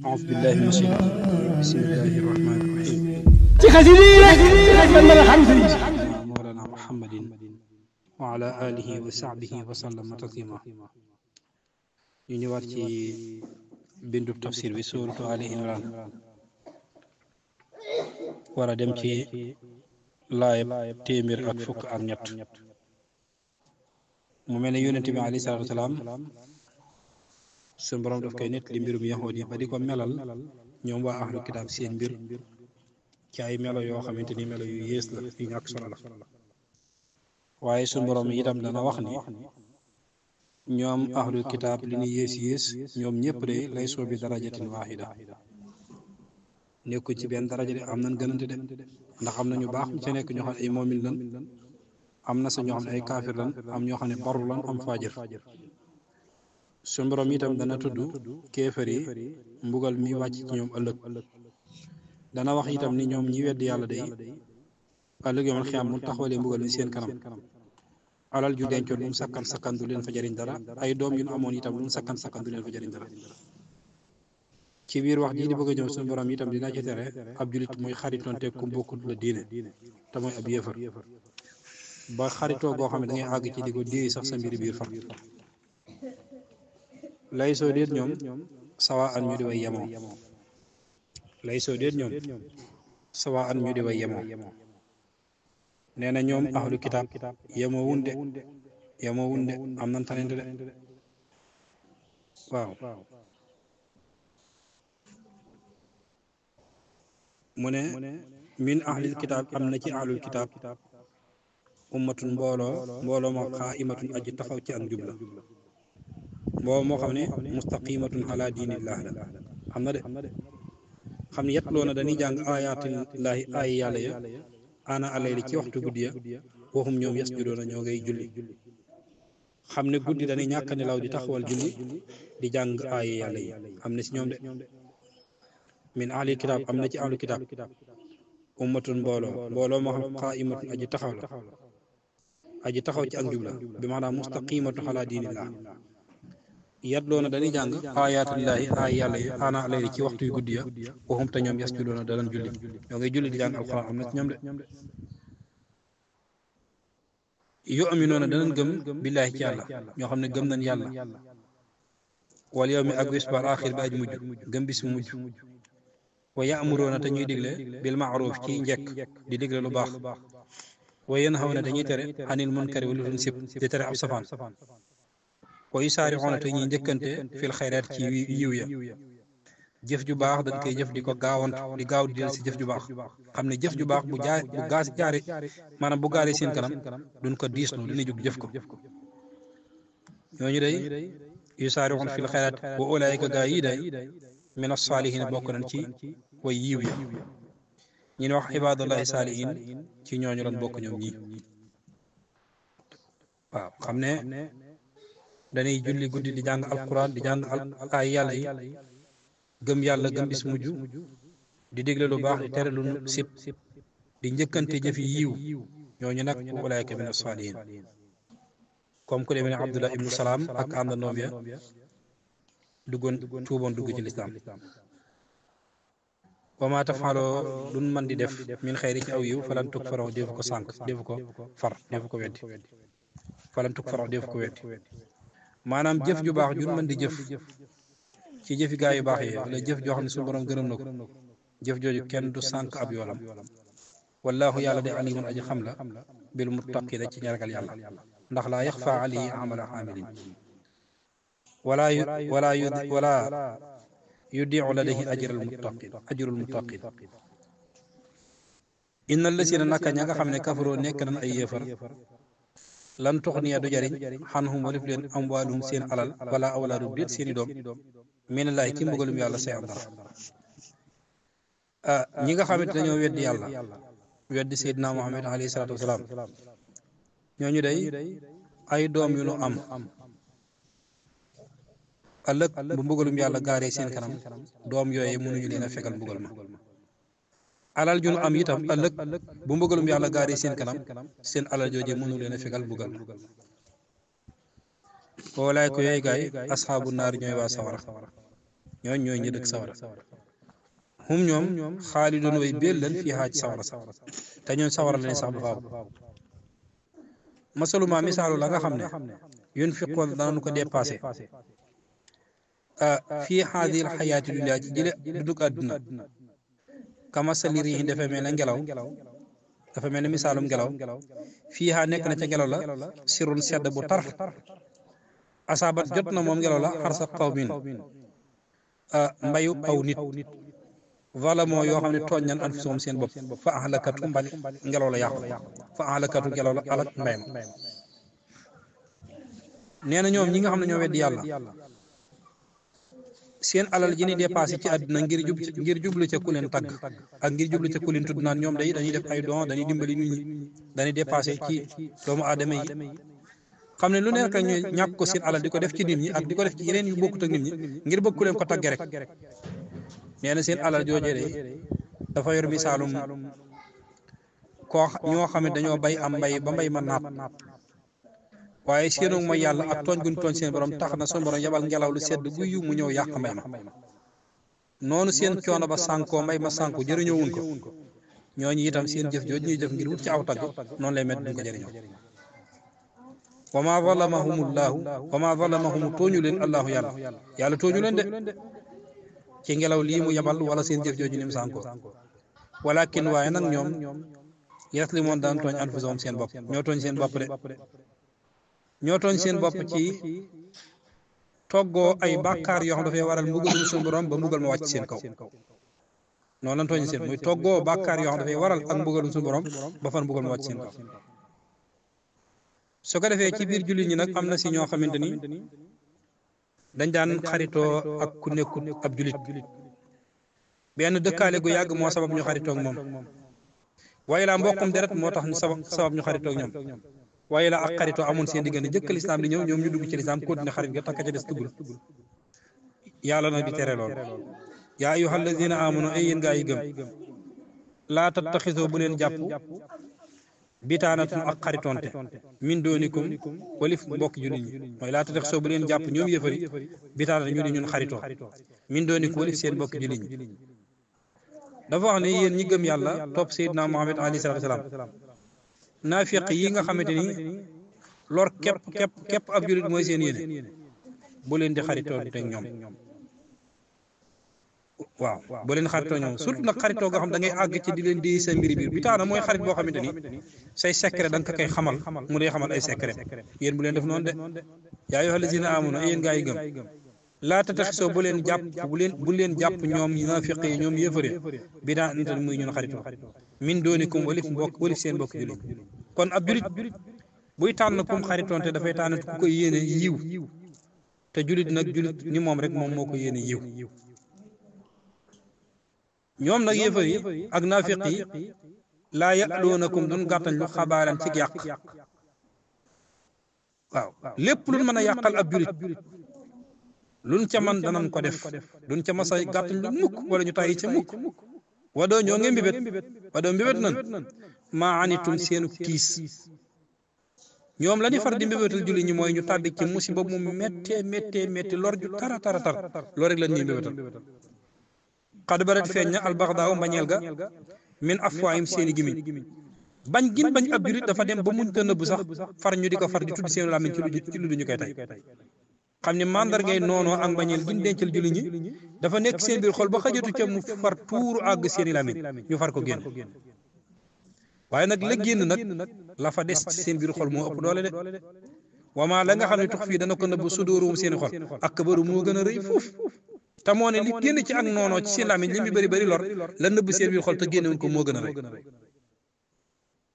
أعوذ بالله من الشيطان الرجيم بسم الله الرحمن الرحيم ci xasida yi rek lañ mën a xam sëriñ si مولانا محمد وعلى آله وصحبه وسلم تسليما ñu ñëwaat ci bindub tafsir bi suuratu Ali Imran war a dem ci laayab téeméer ak fukk ak ñett mu mel ne yonent bi alayhi salaatu wasalaam suñu borom daf koy nett li mbirum yahuud yi ba di ko melal ñoom waa ahlu kitaab seen mbir ci ay melo yoo xamante ni melo yu yées la yu ñàkk solo la waaye suñu borom itam dana wax ni ñoom ahlu kitaab li ñu yées ñoom ñëpp de lay soo bi darajatin waahida nekku ci benn daraja de am nañ gënante de ndax am na ñu baax ñu ci nekk ñoo xam ne ay moomin lan am na sa ñoo xam ne ay kaafir lan am ñoo xam ne baru lan am faajir suñu borom itam dana tudd kéefar yi mbugal mi wàcc ci ñoom ëllëg dana wax itam ni ñoom ñi wedd yàlla day ëllëg yomal xiyaam mu taxawalee mbugal mi seen kanam alal ju dencoon lu mu sakkan du leen fa jariñ dara ay doom yu nu amoon itam lu mu sakkan du leen fa jariñ dara ci biir wax jii di bëgg a ñëw suñu borom itam dina ci tere ab julit muy xaritoon te ku bokkut la diine te mooy ab yéefar ba xaritoo goo xam ne da ngay àgg ci di ko déey sax sa mbiri biir far lay soo déet ñoom sawa an ñu di way yemoo lay soo déet ñoom sawa an ñu di way yemoo nee na ñoom ahlu kitaab yemoo wunde am nan tanente de waaw mu ne min ahlil kitaab am na ci ahlul kitaab ummatun mbooloo moo qaa'imatun aji taxaw ci ak njub la mbooloo moo xam ne mustaqimatun ala diinillah la xam na de xam ne yatloona dañuy jàng ayaatillahi ay yàlla ya ana alayli ci waxtu guddi ya waxum ñoom yasjudoona ñoo ngay julli xam ne guddi dañuy ñàkk nelaw di taxawal julli di jàng ay yàlla yi am na ci ñoom de min ahli kitaab am na ci ahlu kitaab ummatun mbooloo moo xam qaa'imatun aji taxaw ci ak njub la bi maanaam mustaqimatu ala diinillah yatloona dañuy jàng ayaatullahi ay yàlla yi ana alayli ci waxtu yu guddi ya waxum te ñoom yasjudoona danañ julli ñoo ngay julli di jàng alxuraan am na ci ñoom de yu'minuuna danañ gëm billaahi ci yàlla ñoo xam ne gëm nañ yàlla wal yawmi ak bis ba aaxir bi aju mujj gëm bis bu mujj wa ya'muruuna te ñuy digle bil ma'ruuf ci njekk di digle lu baax wa yanhawna dañuy tere anil munkari wa lu dul sib di tere ab safaan wa yusaari'uuna te ñuy njëkkante fil xayraat ci yiw ya jëf ju baax dañ koy jëf di ko gaawantu di gaaw di del si jëf ju baax xam ne jëf ju baax bu jaare maanaam bu gaaree seen kanam duñ ko diislu dina jóg jëf ko ñooñu day yusaari'uuna fil xayraat wa ulaa'ika gaa yi day min as-saalihiin bokk nañ ci way yiw ya ñi ne wax ibaadullahi saalihiin ci ñooñu lan bokk ñoom ñi waaw xam ne dañuy julli guddi di jàng alquran di jàng ay yàlla yi gëm yàlla gëm bis mujj di dégle lu baax di tere lu sib di njëkkante jëfi yiw ñooñu nag wa ulaa'ika min as-saalihiin comme ku demee ne Abdullah ibnu Salaam ak àndandoom ya tuuboon dugg ci lislaam wa maa tafaloo luñ mën di def min xayri ci aw yiw falan tuk faraw defu ko sànq defu ko far defu ko weddi falan tuk faraw defu ko weddi maanaam jëf ju baax jun mën di jëf ci jëfi gaa yu baax yi wala jëf joo xam ne suñu borom gërëm na ko jëf jooju kenn du sànq ab yoolam wallaahu yàlla de alimun aji xam la bil muttaqina ci ñi ragal yàlla ndax laa yaxfa alayhi amala amilin wala yudiu ladayhi ajrul muttaqin inna lasina naka ña nga xam ne kafaroo nekk nañ ay yéefar lan tuxniya du jariñ xanhum walif leen amwaaluhum seen alal wala awlaadum déet seeni doom minallahi ci mbugalum yàlla say am dara ñi nga xamante dañoo weddi yàlla weddi seydina Muhammad alayhi salaatu wasalaam ñooñu day ay doom yu nu am ëllëg bu mbugalum yàlla gaaree seen kanam doom yooyu mënuñu leen a fegal mbugal ma alal ju nu am itam ëllëg bu mbugalum yàlla gaaree seen kanam seen alal jooje mënu leen a fegal mbugal ma walaay ko yooyu gaay asxaabu naar ñooy waa sawara ñooy ñi dëkk sawara hum ñoom xaalidun way béel lan fii haaj sawara sax te ñoom sawara lañ sax ba faaw masaluma misaalu la nga xam ne yunfiqoon danañu ko dépassé fii haadil xayaati dunya ci jële duduk àdduna kama sali riihi dafa mel ne ngelaw dafa mel ne misaalum ngelaw fii ha nekk na ca ngelaw la sirun sedd bu tar asaabat jot na moom ngelaw la xarsa qawmin mbayu aw nit zalamoo yoo xam ne tooñ nan anfusahum seen bopp fa ahlakatu mbali ngelaw la yàqu fa ahlakatu ngelaw la alak mbay ma nee na ñoom ñi nga xam ne ñoo weddi yàlla seen alal ji ni dépassé ci àdduna ngir jublu ca ku leen tagg ak ngir jublu ca ku leen tudd naan ñoom day dañuy def ay don dañuy dimbali nit ñi dañuy dépassé ci doomu aadama yi xam ne lu nekk ñu ñàkk ko seen alal di ko def ci nit ñi ak di ko def ci yeneen yu bokkut ak nit ñi ngir bëgg ku leen ko tagge rek nee na seen alal joojee de dafa yor misaalum ñoo xam ne dañoo bay am mbay ba mbay ma naat waaye seenu mooy yàlla ak tooñ gu ñu tooñ seen borom tax na sunu borom yabal ngelaw lu sedd guyu mu ñëw yàq mbay ma noonu seen coono ba sànkoo mbay ma sànku jëriñoo wuñ ko ñooñu itam seen jëf jooju ñuy jëf ngir wut ci aw tagg noonu lay met duñ ko jëriñoo wa ma zalamahumullahu wa ma zalamahumu tooñu leen allahu yàlla tooñu leen de ci ngelaw lii mu yabal wala seen jëf jooju ni mu sànkoo walakin waaye nag ñoom yaslimoon daan tooñ anfusahum seen bopp ñoo tooñ seen bopp de ñoo tooñ seen bopp ci toggoo ay bàkkaar yoo xam dafay waral mbugalum suñu borom ba mbugal ma wàcc seen kaw noonu lan tooñ seen muy toggoo bàkkaar yoo xam dafay waral ak mbugalum suñu borom ba fan mbugal ma wàcc seen kaw su ko defee ci biir jullit ñi nag am na si ñoo xamante ni dañ daan xaritoo ak ku nekkut ab jullit benn dëkkaale gu yàgg moo sabab ñu xaritoo ak moom waaye laa mbokkum deret moo tax ñu sabab ñu xaritoo ak ñoom waaye la ak xaritoo amoon seen diggante jëkk lislaam di ñëw ñoom ñu dugg ci lislaam continué xarit ga takka ca des duggul yàlla nag di tere lool yaa ayyuhal lazina amanu ay yéen gaa yi gëm laa tattaxisoo bu leen jàpp bitaanatum ak xaritonte min doonikum walif mbokki jullit ñi mooy laa tattaxisoo bu leen jàpp ñoom yëfari bitaanat ñu ne ñun xaritoo min doonikum walif seen mbokki jullit ñi dafa wax ne yéen ñi gëm yàlla topp Seydina Muhammad alayhi salaatu wa salaam naafiq yi nga xamante ni lor képp ab jullit mooy seen yéene bu leen di xaritoo te ñoom waaw bu leen xaritoo ñoom surtout nag xaritoo nga xam da ngay àgg ci di leen di sa mbiri biir bi taana mooy xarit boo xamante ni say secret da nga ko koy xamal mu lay xamal ay secret yéen bu leen def noonu de yaa ayyuhal lazina amanu yéen gaa yi gëm laa tattaxisoo bu leen jàpp ñoom naafiq yi ñoom yëfare bi daa nital muy ñun xaritoo min doonikum walif seen mbokk jullit kon ab julit buy tànn kum xaritoonte dafay tànn ku koy yéene yiw te julit nag julit ni moom rek moom moo ko yéene yiw ñoom nag yëfar yi ak naafiq yi laa ya'luunakum duñ gàttañ lu xabaaran ci yàq waaw lépp luñ mën a yàqal ab julit luñ ca man danañ ko def duñ ca masa gàttañ lu mukk wala ñu tàyyi ca mukk wadoo ñoo ngi mbébét nan maa anitum seenu tiis ñoom la ñu far di mbébétal julli ñi mooy ñu tàbbi ci musiba mu méttee lor ju tara loolu rek la ñuy mbébétal xad barat feeñ na albaxdaaw mbañeel ga min afwaahim seeni gimiñ bañ ab julit dafa dem ba muñ ta nëbb sax far ñu di ko far di tudd seenu làmmiñ ci lu ñu koy tey xam ne mandargay noonoo ak mbañeel gin dencal julli ñi dafa nekk seen biir xol ba xajatu ca mu far tuuru àgg seeni làmmiñ ñu far ko génn waaye nag la génn nag la fa des ci seen biir xol moo ëpp doole de wamaa la nga xam ne tux fii dana ko nëbb sudóoruwum seeni xol ak baru moo gën a rëy fuuf te moo ne li génn ci ak noonoo ci seen làmmiñ li mu bëri lor la nëbb seen biir xol te génnewuñ ko moo gën a rëy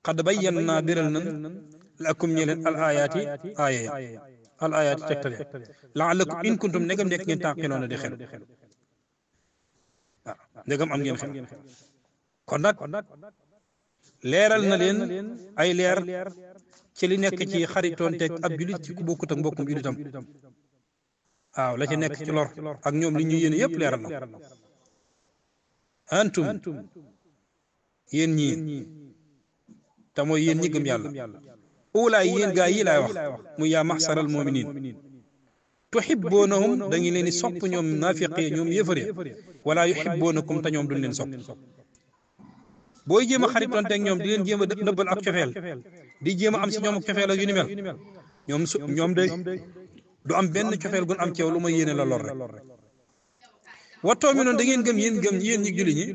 xad bayyannaa biral nan lakum ñe leen al ayaati al ayaati tegtale la'allakum in kuntum ndegam nekk ngeen tànqiloona di xel waaw ndegam am ngeen xel kon nag leeral na leen ay leer ci li nekk ci xaritoonteeg ab julit ci ku bokkut ak mbokkum julitam waaw la ci nekk ci lor ak ñoom li ñu yéene yépp leeral na antum yéen ñii te mooy yéen ñi gëm yàlla ulaay yéen gaa yi laay wax muy yaa maxsaral muminin tuhibboonahum da ngeen leen di sopp ñoom naafiqi ñoom yéefare wala yuhibboonakum te ñoom duñ leen sopp booy jéem a xaritonte ak ñoom di leen jéem a nëbbal ak cofeel di jéem a am si ñoom ak cofeel ak yu ni mel ñoom de du am benn cofeel gun am ci yow lu ma yéene la lor rek wattoo mi noonu da ngeen gëm yéen ñi julli ñi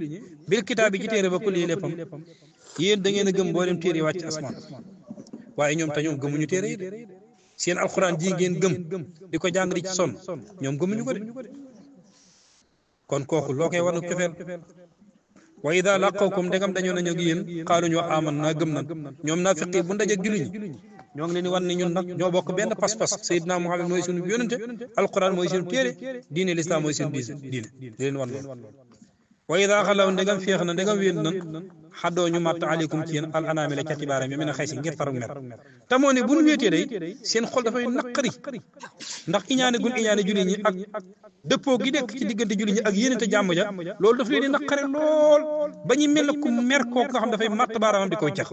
bil kitaab bi ci téere ba kulli léppam yéen da ngeen a gëm mboolem téere wàcc asmaan waaye ñoom te ñoom gëmuñu téere yi seen alxuraan ji ngeen gëm di ko jàng di ci sonn ñoom gëmuñu ko de kon kooku loo koy war na cofeel wa ida laqawkum ndegam dañoo nañu ak yéen xaaluñu wax aman naa gëm nan ñoom naa fiqi bu ndaje julli ñi ñoo ngi leen di wan ne ñun nag ñoo bokk benn pas-pas Seydina Muhammad mooy suñu yónente alquran mooy suñu téere diine l'islam mooy suñu diine di leen wan loolu wa ida xalaw ndegam féex na ndegam wéen nan xaddoo ñu màtt aleykum ci yéen al anaami la cati baaraam yi mën a xëy si ngir taruk mer te moo ne bu ñu wéetee day seen xol dafay naqari ndax iñaane gun iñaane julli ñi ak dëppoo gi nekk ci diggante julli ñi ak yéenente jàmm ja loolu daf leen di naqare lool ba ñu mel ku mer kooku nga xam dafay màtt baaraamam di koy cax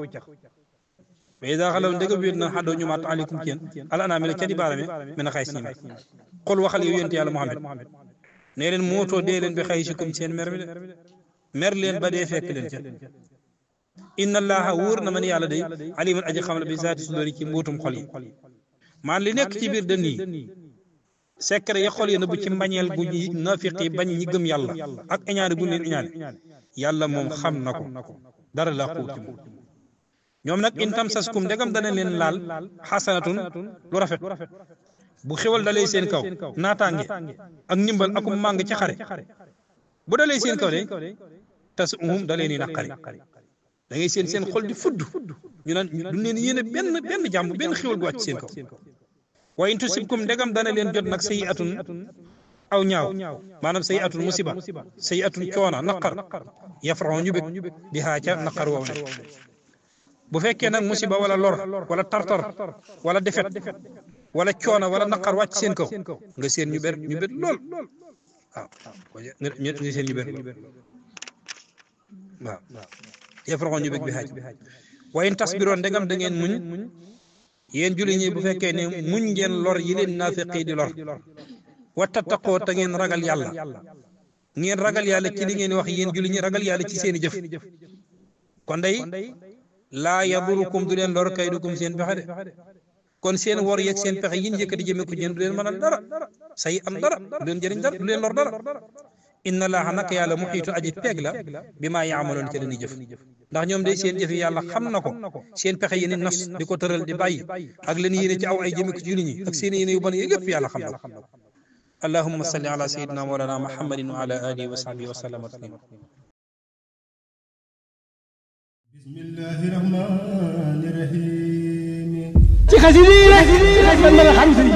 wa ida xalaw ndegam wéet nan xaddoo ñu màtt aleykum ci yéen al anaami la cati baaraam yi mën a xëy si ñi xol waxal yow yénte yàlla Muhammad nee leen mootoo dee leen bi xëy si comme seen mer mi de mer leen ba dee fekk leen ca inna allaha wóor na man yàlla day alimun aji xam la bi zaati sudóori ci mbóotum xol yi maan li nekk ci biir dënn yi secret ya xol yi na bu ci mbañeel gu nafiq yi bañ ñi gëm yàlla ak iñaane gu leen iñaane yàlla moom xam na ko dara laa xuuti moom ñoom nag in tamsaskum ndegam dana leen laal xasanatun lu rafet bu xewal dalee seen kaw naataange ak ndimbal akum màng ci xare bu dalee seen kaw de tas da leen di naqari da ngay seen xol di fudd ñu naan du leen yéene benn jàmm benn xewal gu wàcc seen kaw wa in tusibkum ndegam dana leen jot nag sayi atun aw ñaaw maanaam sayi atun musiba sayi atun coona naqar yafraxoo ñu bég di xaa ca naqar woow ne bu fekkee nag musiba wala lor wala tartar wala defet wala coona wala naqar wàcc seen kaw nga seen ñu ber lool waaw nga seen ñu ber lool waaw yafraxoo ñu bég bi xaaj wa in tasbiroon ndegam da ngeen muñ yéen julli ñi bu fekkee ne muñ ngeen lor yi leen naafiqi di lor wa tattaqoo te ngeen ragal yàlla ci li ngeen wax yéen julli ñi ragal yàlla ci seeni jëf kon day laa yadurukum du leen lor kaydukum seen pexe de kon seen wor yeeg seen pexe yin njëkk di jëme ko jeen du leen mënal dara say am dara du leen jëriñ dara du leen lor dara inna laaha naka yàlla muxiitu aji peeg la bi maa yaamaloon ca dañuy jëf ndax ñoom day seen jëf yi yàlla xam na ko seen pexe yéen nas di ko tëral di bàyyi ak leen yéene ci aw ay jëme ko ci julli ñi ak seen yéene yu bon yi lépp yàlla xam na ko allahumma salli ala sayyidina mawlana muhammadin wa ala alihi wa sahbihi wa sallama taslima bismillahi rahmani rahim ci xasida yi rek lañ mën a xam sëriñ